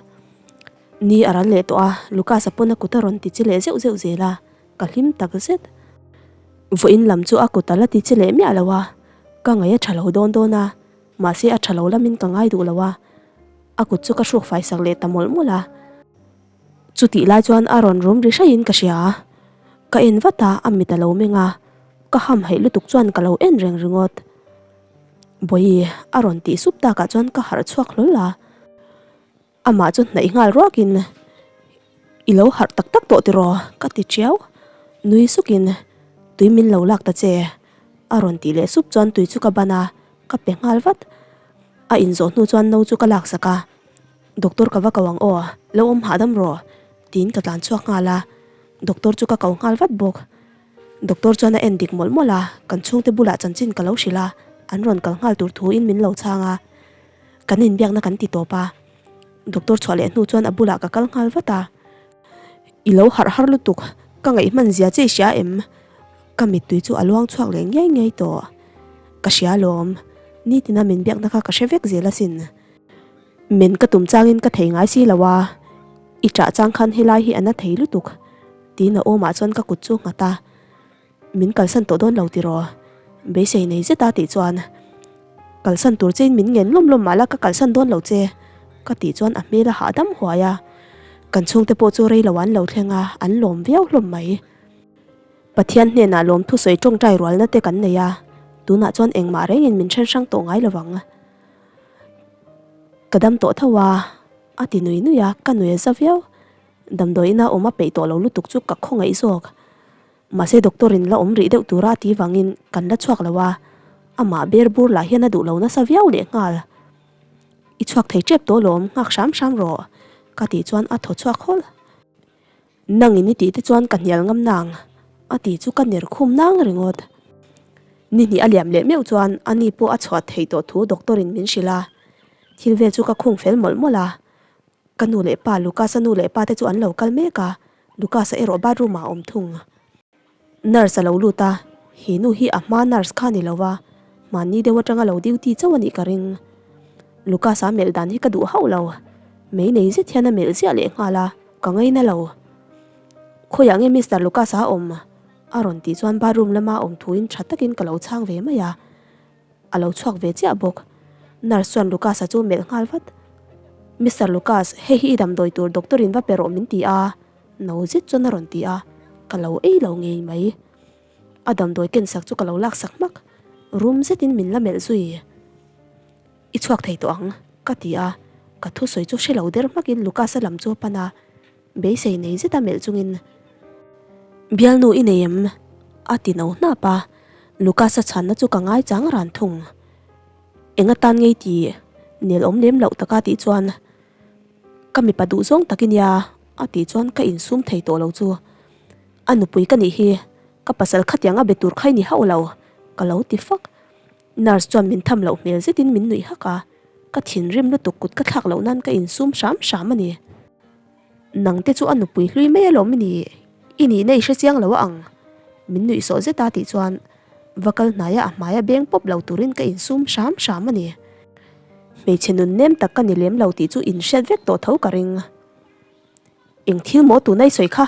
Ni a ral leh tawh a, Lucas-a pawn a kut a rawn ti chi leh zeuh zeuh zel a, ka hlim tak zet. Vawiin lam chu a kut a la ti chi leh miah lo a, ka ngaih a tha lo dawn dawn a, mahse a tha lo lamin ka ngai duh lo a, a kut chu ka hruk fai sak leh ta mawlh mawlh a. Chutih lai chuan a rawn rum ri hraiin ka hria a, ka en vat a, a mit a lo meng a, ka hamhaih lutuk chuan ka lo en reng ringawt. Bawihi a rawn tih sup takah chuan ka harh chhuak hlawl a, amah chu hnaih nghal ruakin I lo harh tak tak tawh tiraw? ka ti tiau, nui sukin Tui min lo lak ta che a rawn tih leh sup chuan tui chu ka ban a, ka pe nghal vat. A inzawh hnu chuan no chu ka laksak a, Doctor ka va ko ang aw, lo awm hahdam rawh tiin ka tlan chhuak nghal a, Doctor chu ka ko nghal vat bawk. Doctor chuan a en dik mawlh mawlh a, kan chhungte bulah chanchin ka lo hrilh a, an rawn kal nghal tur thuin min lo chhang a, kan inbiakna kan ti tawp a. Doctor chhuah leh hnu chuan a bulah ka kal nghal vat a, I lo harh har lutuk, ka ngaih hman zia che i hria em? Ka mittui chu a luang chhuak leh ngiai ngiai tawh. Ka hria alawm, nitina min biakna kha ka hre vek zel asin. Men ka tum changin ka thei ngai si lo a, i ṭah chang khan helai hi a na thei lutuk, tiin a awmah chuan ka kut chu nghat a, Min kalsan tawh dawn lo tiraw? Beisei nei zet a tih chuan, Kalsan tur chein min ngen lawm lawm mahla ka kalsan dawn lo che, ka tih chuan a hmel a hahdam huai a, kan chhungte pawh chu rei lo an lo thleng a, an lawm viau hlawm mai. Pathian hnenah lawm thusawi tawngtai rualna te kan nei a, tunah chuan engmah rengin min then hrang tawh ngai lovang. Ka dam tawh tho a, a ti nui nui a, ka nui a za viau. Damdawi ina awm a peih tawh lo lutuk chu ka khawngaih zawk. Mahse doctor in la awm rih deuh tura a ti vangin kan la chhuak lo a, amah ber bur lah hian a duh lo nasa viau lehnghal. I chhuak thei tep tawh lawm, nghak hram hram rawh ka tih chuan a thaw chhuak hawlh. Nangin i tih te chuan ka hnial ngam nang a ti chu ka ner khum nang ringawt. Ni hnih a liam leh meuh chuan ani pawh a chhuah theih tawh thu doctor in min hrilh a, thil vel chu ka khung fel mawlh mawlh a. Ka nu leh pa Lucas-a nu leh pa te chu an lo kal mek a, Lucas-a erawh bathroom ah a awm thung. Nurse a lo lut a, he nu hi a hma nurse kha a ni lo va, hmanni deuh atanga lo duty chauh a nih ka ring. Lucas-a melh dan hi ka duh hauh lo, mei nei zet hian a melh ziah leh nghal a, ka ngaina lo. Khawiah nge Mister Lucas-a a awm? a rawn tih chuan bathroom lama awm thuin tha takin ka lo chhang ve mai a, a lo chhuak ve chiah bawk. Nurse chuan Lucas-a chu melh nghal vat. Mister Lucas, hei hi i damdawi tur doctor in va pe rawh min ti a. No zet chuan a rawn ti a, ka lo ei lo ngei mai. A damdawi ken sak chu ka lo lak sak hmak. Rum zetin min la melh zui. I chhuak thei tawh ang, ka ti a, ka thusawi chu hre lo der hmakin Lucas-a lam chu a pan a, beisei nei zeta melh chungin, Bialnu i nei em? a ti no hnap a, Lucas-a chhanna chu ka ngai chang ran thung. Eng atan ngei tih nel awm lem loh taka tih chuan, Ka mipa duh zawng tak i nia a tih chuan ka insum thei tawh lo chu. A nupui ka nih hi, ka pasal khatiang a be tur kha i ni hauh lo, ka lo ti fak. Nurse chuan min tham loh hmel zetin min nuih hak a, ka thinrim lutuk kut ka thlak loh nan ka insum hram hram a ni. Nang te chu a nupui hlui mai alawm i ni, i nihna i hrechiang lo a ang, min nuih sawh zet a tih chuan va kal hnaia a hmaia beng pawp lo turin ka insum hram hram a ni. Hmeichhe nun nem tak ka ni lem lo tih chu inhriat vek tawh tho ka ring. Eng thil maw tuna i sawi kha?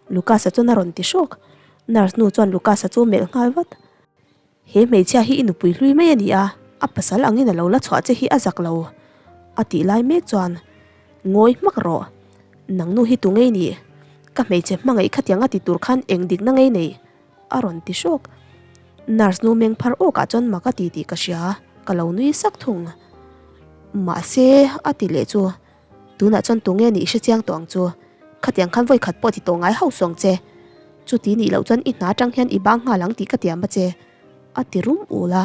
Lucas-a chuan a rawn ti hrawk. Nurse nu chuan Lucas-a chu melh nghal vat. He hmeichhia hi i nupui hlui mai a ni a, a pasal angin a lo la chhuah che hi a zak lo a tih lai mek chuan Ngawi hmak rawh, nang nu hi tu ngei ni? Ka hmeichhe hmangaih khatiang a ti tur khan eng dikna ngei nei? A rawn ti hrawk. Nurse nu meng phar awkah chuan mak a ti tih ka hria, ka lo nui sak thung. Mahse, a ti leh chu, tunah chuan tunge nih hre chiang tawh ang chu, khatiang khan vawi khat pawh ti tawh ngai hauh suang che. Chuti nih loh chuan i hna atang hian i bang nghal ang tih ka tiam a che, a ti rum ul a.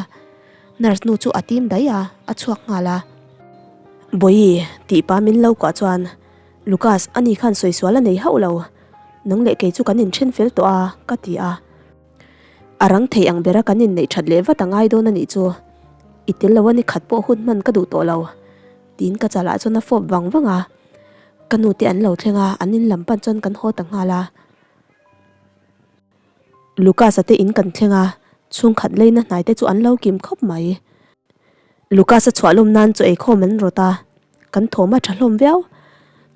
Nurse nu chu a tim daih a, a chhuak nghal a. Bawihi, tih pa min lo kuah chuan, Lucas, ani khan sawi sual a nei hauh lo. Nang leh kei chu kan inthen fel tawh a, ka ti a. A rang thei ang bera kan inneih that leh vat a ngai dawn a nih chu. I tel lo a ni khat pawh hun hman ka duh tawh lo. Tiin ka chalah chuan a fawp vang vang a. Ka nu te an lo thleng a, an in lam pan chuan kan haw ta nghal a. Lucas-a te in kan thleng a, chhungkhat leina hnai te chu an lo kim khawp mai. Lucas-a chhuah lawm nan chaw ei khawm an rawt a, kan thawm a tha hlawm viau.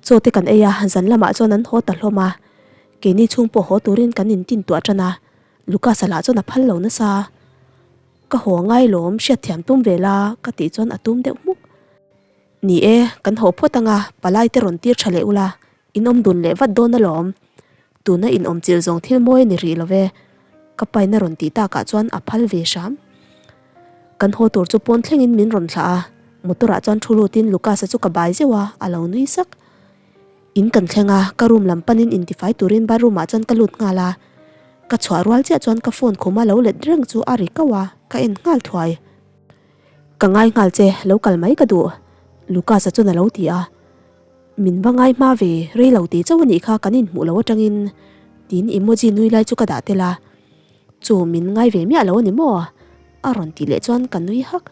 Chaw te kan ei a, zan lamah chuan an haw ta hlawm a. Keini chhung pawh haw turin kan intin tuah tan a, Lucas-a lah chuan a phal lo nasa. Ka haw ngai lawm, hriatthiam tum ve la ka tih chuan a tum deuh hmuk. Ni e, kan haw phawt ang a, palai te rawn tir tha leh ula, In awm dun leh vat dawn alawm. Tuna in awm chilh zawng thil mawi a ni rih lo ve. Ka paina rawn tih takah chuan a phal ve hram. Kan haw tur chu pawn thlengin min rawn thlah a, motor ah chuan thu lutin Lucas-a chu ka bai zeuh a, a lo nui sak. In kan thleng a, ka room lam panin intifai turin bathroom ah chuan ka lut nghal a. Ka chhuah rual chiah chuan ka phone khuma lo let reng chu a ri kauh a, ka en nghal thuai. Ka ngai nghal che, lo kal mai ka duh, Lucas-a chuan a lo ti a. Min va ngai hma ve, rei lo tih chauh a nih kha kan inhmuh lo atangin tiin emoji nui lai chu ka dah tel a, Chu min ngai ve miah lo a ni maw? a rawn tih leh chuan ka nui hak.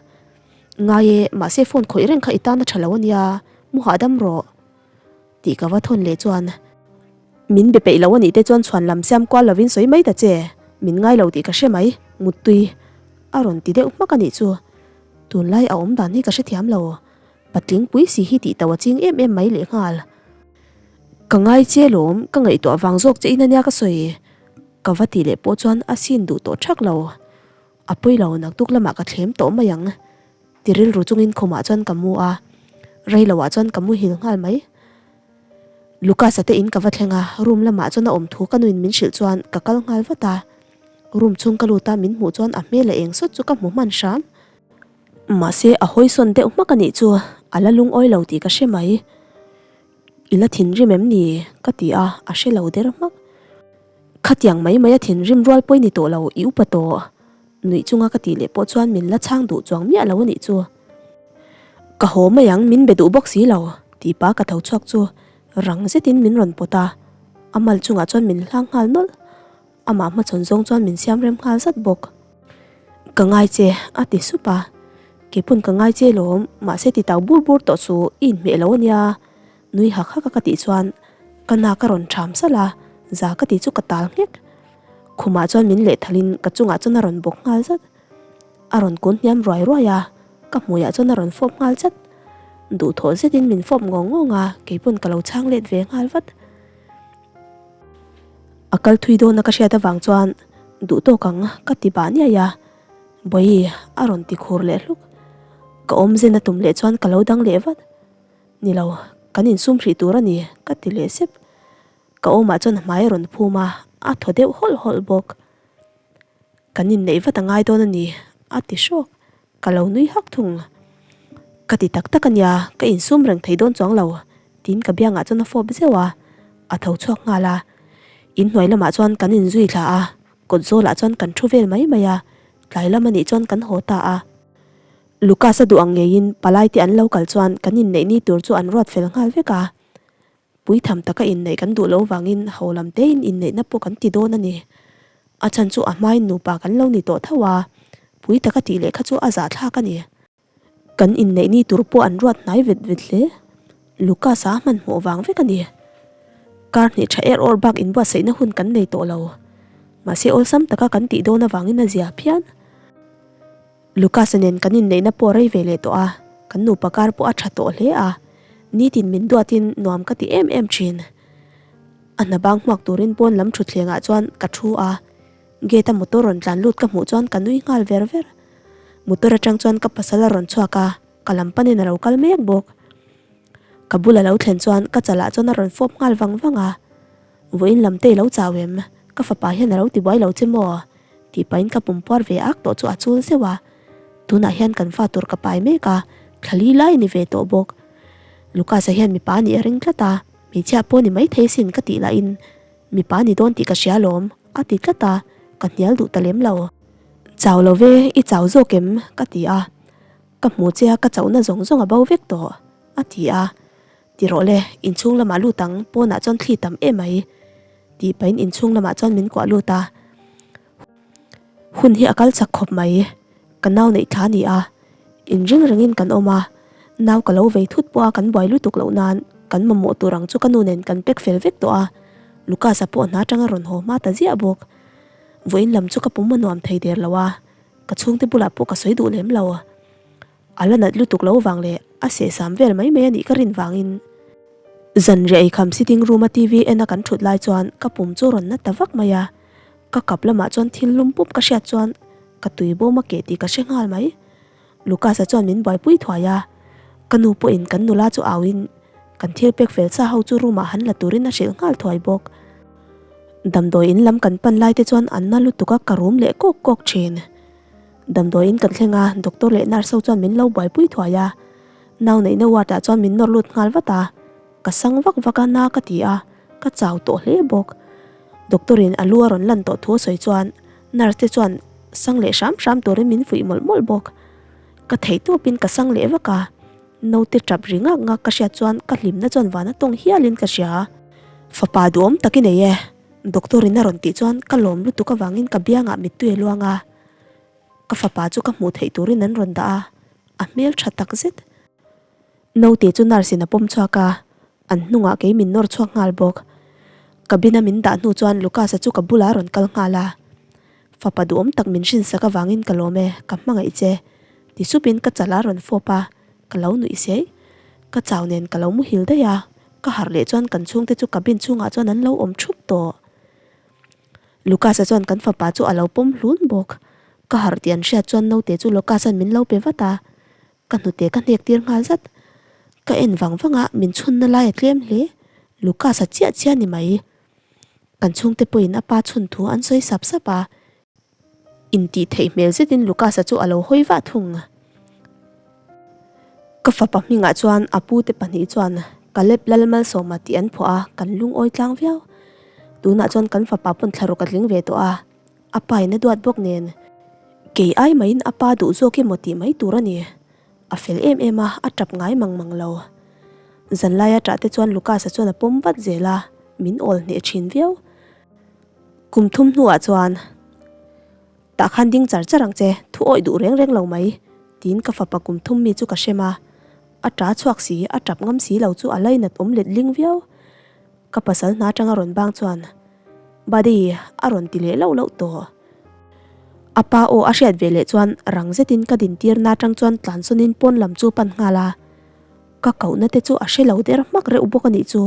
Ngai e, mahse phone khawih reng kha i tan a tha lo a nia, mu hahdam rawh tih ka va thawn leh chuan min be peih lo a nih te chuan chhuan lam siam kual lovin sawi mai ta che, min ngai lo tih ka hre mai, muttui a rawn ti deuh hmak a nih chu, tunlai a awm dan hi ka hrethiam lo. Patling pui si hi tih tauh a ching em em mai lehnghal. Ka ngai che lawm, ka ngaihtuah vang zawk che in ania ka sawi. Ka va tih leh pawh chuan a sin duh tawh thak lo. A pawi lo, naktuk lamah ka thlem tawh mai ang. Ti rilru chungin khumah chuan ka mu a, rei loah chuan ka muhil nghal mai. Lucas-a te in ka va thleng a, room lamah chuan a awm thu ka nuin min hrilh chuan ka kal nghal vat a. Room chhung ka lut a, min hmuh chuan a hmel a eng sawt chu ka hmu hman hram. Mahse a hawisawn deuh hmak a nih chu a la lungawi lo tih ka hre mai. I la thinrim em ni? ka ti a, a hre lo der hmak. Khatiang mai mai a thinrim rual pawh i ni tawh lo, i upa tawh. Nuih chunga ka tih leh pawh chuan min la chhang duh chuang miah lo a nih chu. Ka haw mai ang, min be duh bawk si lo, tih pa ka tho chhuak chu rang zetin min rawn pawt a, a mal chungah chuan min hlang nghal nawlh. Amah hmachhawn zawng chuan min siam rem nghal zat bawk. Ka ngai che, a ti sup a. Keipawn ka ngai che lawm, mahse ti tau bur bur tawh chu i inhmeh lo ania. Nui hak hak a ka tih chuan ka nak a rawn ṭham salh a, za ka tih chu ka tal nghek. Khumah chuan min lehthalin ka chungah chuan a rawn bawk nghal zat. A rawn kun hniam ruai ruai a, ka hmuiah chuan a rawn fawp nghal chat. Duhthawh zetin min fawp ngawng ngawng a, keipawn ka lo chhang let ve nghal vat. A kal thui dawna ka hriat avang chuan duh tawk ang ka ti bah niaih a, Bawihi a rawn ti khur leh hluk. Ka awmzen a tum leh chuan ka lo dang leh vat. Ni lo, kan insum hrih tur a ni ka ti leh sep. Ka awmah chuan a hmai a rawn phum a, a thaw deuh hawlh hawlh bawk. Kan inneih vat a ngai dawn a ni a ti hrawk. Ka lo nui hak thung. Ka ti tak tak a nia, ka insum reng thei dawn chuang lo, tiin ka biangah chuan a fawp zeuh a, a tho chhuak nghal a. Inhnuai lamah chuan kan inzui thla a, kawt zawlah chuan kan thu vel mai mai a, tlai lam a nih chuan kan haw ta a. Lucas a duh ang ngeiin palai te an lo kal chuan kan inneih ni tur chu an ruat fel nghal vek a. Puitham taka inneih kan duh loh vangin ho lam tein inneihna pawh kan ti dawn a ni. A chhan chu a hmain nupa kan lo ni tawh tho a, pui taka tih leh kha chu a zahthlak a ni. Kan inneih ni tur pawh an ruat hnai vet vet hle. Lucas-a a hmanhmawh vang vek a ni. Kar hnih tha er awr bak inbuatsaihna hun kan nei tawh lo. Mahse awlsam taka kan tih dawn avangin a zia phian. Lucas-a nen kan inneihna pawh rei ve leh tawh a, kan nupa kar pawh a tha tawh hle a, nitin min duatin nuam ka ti em em thin. A hna bang hmuak turin pawn lam thutthlengah chuan ka thu a, gate a motor rawn tlan lut ka hmuh chuan ka nui nghal ver ver. Motor atang chuan ka pasal a rawn chhuak a, ka lam panin a lo kal mek bawk. Ka bul a lo thlen chuan ka chalah chuan a rawn fawp nghal vang vang a, Vawiin lam te i lo chau em? Ka fapa hian a lo ti buai lo che maw? Tih pahin ka pum puar ve ak tawh chu a chul zeuh a. Tunah hian kan fa tur ka pai mek a, thla li lai a ni ve tawh bawk. Lucas-a hian mipa a nih a ring tlat a, hmeichhia pawh ni maithei sin ka tih lahin mipa a ni dawn tih ka hria alawm a ti tlat a, ka hnial duh ta lem lo. Chau lo ve, i chau zawk em? ka ti a, ka hmu che a ka chauhna zawng zawng a bo vek tawh a ti a. Ti rawh le, inchhung lamah lut ang, pawnah chuan thli tam em mai tih pahin inchhung lamah chuan min kuah lut a. Hun hi a kal chak khawp mai, ka nau neih thla a ni a, inring rengin kan awm a, nau ka lo vei thut pawh a kan buai lutuk loh nan kan mamawh tur ang chu ka nu nen kan pack fel vek tawh a, Lucas-a pawh hna atanga rawn haw hma ta ziah bawk. Vawiin lam chu ka pum a nuam thei der lo a, ka chhungte bulah pawh ka sawi duh lem lo. A la nat lutuk lo vang leh a sehsam vel mai mai a nih ka rin vangin zanriah eikham sitting room a TV en a kan thut lai chuan ka pum chu rawn na ta vak mai a, ka kap lamah chuan thil lum pup ka hriat chuan ka tui bawm a keh tih ka hre nghal mai. Lucas-a chuan min buaipui thuai a, ka nu pawhin kan nula chu auin kan thil pek fel sa ho chu room ah han la turin a hrilh nghal thuai bawk. Damdawi in lam kan pan lai te chuan an na lutuk a ka rum leh kawk kawk thin. Damdawiin kan thleng a, doctor leh nurse ho chuan min lo buaipui thuai a. Nau neihna ward ah chuan min nawr lut nghal vat a, ka sang vak vak a na ka ti a, ka chau tawh hle bawk. Doctor in a lu a rawn lan tawh thu a sawi chuan nurse te chuan sang leh hram hram turin min fuih mawlh mawlh bawk. Ka theih tawpin ka sang leh vak a, naute tap ri ngak ngak ka hriat chuan ka hlimna chuan van a tawng hialin ka hria. Fapa duhawm tak i nei e, doctor in a rawn tih chuan ka lawm lutuk avangin ka biangah mittui a luang a. Ka fapa chu ka hmuh theih turin an rawn dah a, a hmel tha tak zet. Naute chu nurse in a pawm chhuak a, an hnungah kei min nawr chhuak nghal bawk. Cabin a min dah hnu chuan Lucas-a chu ka bulah a rawn kal nghal a, Fapa duhawm tak min hrinsak avangin ka lawm e, ka hmangaih che, ti supin ka chal a rawn fawp a, ka lo nuih siai. Ka chau nen ka lo muhil daih a, ka harh leh chuan kan chhungte chu cabin chhungah chuan an lo awm thup tawh. Lucas-a chuan kan fapa chu a lo pawm hlun bawk. Ka harh tih an hriat chuan naute chu Lucas-a'n min lo pe vat a, ka hnute ka hnek tir nghal zat. Ka en vang vang a, min chhunna lai a tlem hle. Lucas-a chiah chiah ni mai. Kan chhungte pawhin a pa chhun thu an sawi sap sap a. Intih theih hmel zetin Lucas-a chu a lo hawi vah thung. Ka fapa hmingah chuan a pute pahnih chuan. Caleb Lalmalsawma tih an phuah a, kan lungawi tlang viau. Tunah chuan kan fapa pawn thlaruk a tling ve tawh a, a pa in a duat bawk nen. Kei ai maiin a pa duh zawk emaw tih mai tur a ni. A fel em em a, a tap ngai mang mang lo. Zanlaia tah te chuan Lucas-a chuan a pawm vat zel a, min awl hneh thin viau. Kum thum hnuah chuan, Tah khan ding char char ang che, thu awih duh reng reng lo mai, tiin ka fapa kum thum mi chu ka hrem a. A ta chhuak si, a tap ngam si lo chu a lainat awm let ling viau. Ka pasal hna atanga rawn bang chuan, Buddy, a rawn ti leh lauh lauh tawh. A pa aw a hriat ve leh chuan rang zetin ka dintirna atang chuan tlansawnin pawn lam chu pan nghal a. Ka kohna te chu a hre lo der hmak reuh bawk a nih chu.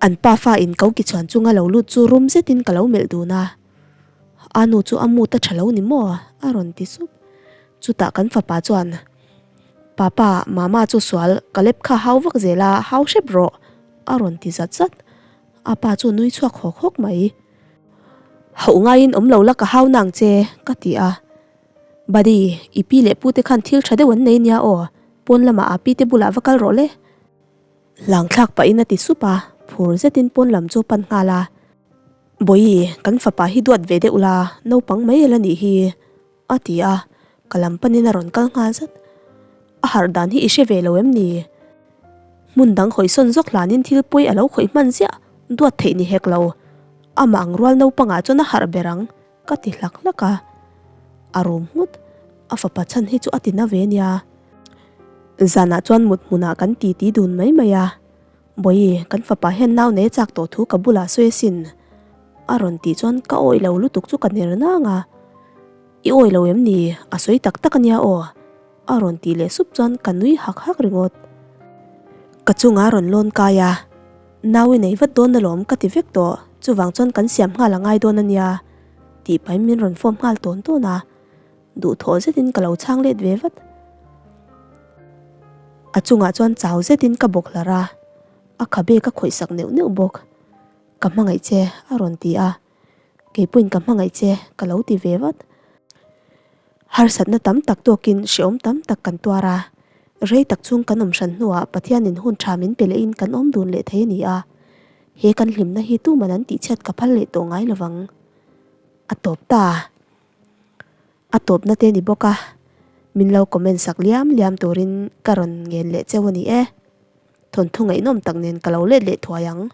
An pa fa in ko ki chhuan chunga lo lut chu rum zetin ka lo melh dun a. A nu chu a mut a tha lo ni maw? a rawn ti sup. Chutah kan fapa chuan, Papa, mama chu sual, ka lep kha hau vak zel a, hau hrep rawh, a rawn ti zat zat. A pa chu nui chhuak hawk hawk mai. Hauh ngaiin awm lo la ka hau nang che, ka ti a. Buddy, i pi leh pu te khan thil tha deuh an nei nia aw, pawn lamah a pi te bulah va kal rawh le. Hlangthlak pahin a ti sup a, phur zetin pawn lam chu pan nghal a. Bawihi, kan fapa hi duat ve deuh la, naupang mai ela nih hi, a ti a, ka lam panin a rawn kal nghal zat. A harh dan hi i hre ve lo em ni? Hmun dang hawisawn zawk hlanin thil pawi a lo khawih hman ziah, duat theih ni hek lo. Amah ang rual naupangah chuan a harh ber ang, ka ti hlak hlak a. A rum nghut, a fapa chhan hi chu a ti na ve nia. Zanah chuan mut hmunah kan titi dun mai mai a. Bawihi, kan fapa hian nau nei a chak tawh thu ka bulah sawi asin. A rawn tih chuan ka awih lo lutuk chu ka ner nang a. I awih lo em ni? A sawi tak tak ania aw. A rawn tih leh sup chuan ka nui hak hak ringawt. Ka chunga rawn lawn kai a, Nau i nei vat dawn alawm ka ti vek tawh, chuvang chuan kan siam nghal a ngai dawn ania tih pahin min rawn fawm nghal tawn tawn a. Duhthawh zetin ka lo chhang let ve vat. A chungah chuan chau zetin ka bawk hlar a, a khabe ka khawihsak neuh neuh bawk. Ka hmangaih che a rawn ti a, keipawhin ka hmangaih che ka lo ti ve vat. Harsatna tam tak tawkin hrehawm tam tak kan tuar a, rei tak chung kan awm hran hnuah Pathianin hun tha min pe lehin kan awm dun leh thei a ni a, he kan hlimna hi tuman an tihchhiat ka phal leh tawh ngai lovang. A tawp ta. A tawpna te ni bawk a, min lo comment sak liam liam turin ka rawn ngen leh cheu a ni e. Thawnthu ngaihnawm tak nen ka lo let leh thuai ang.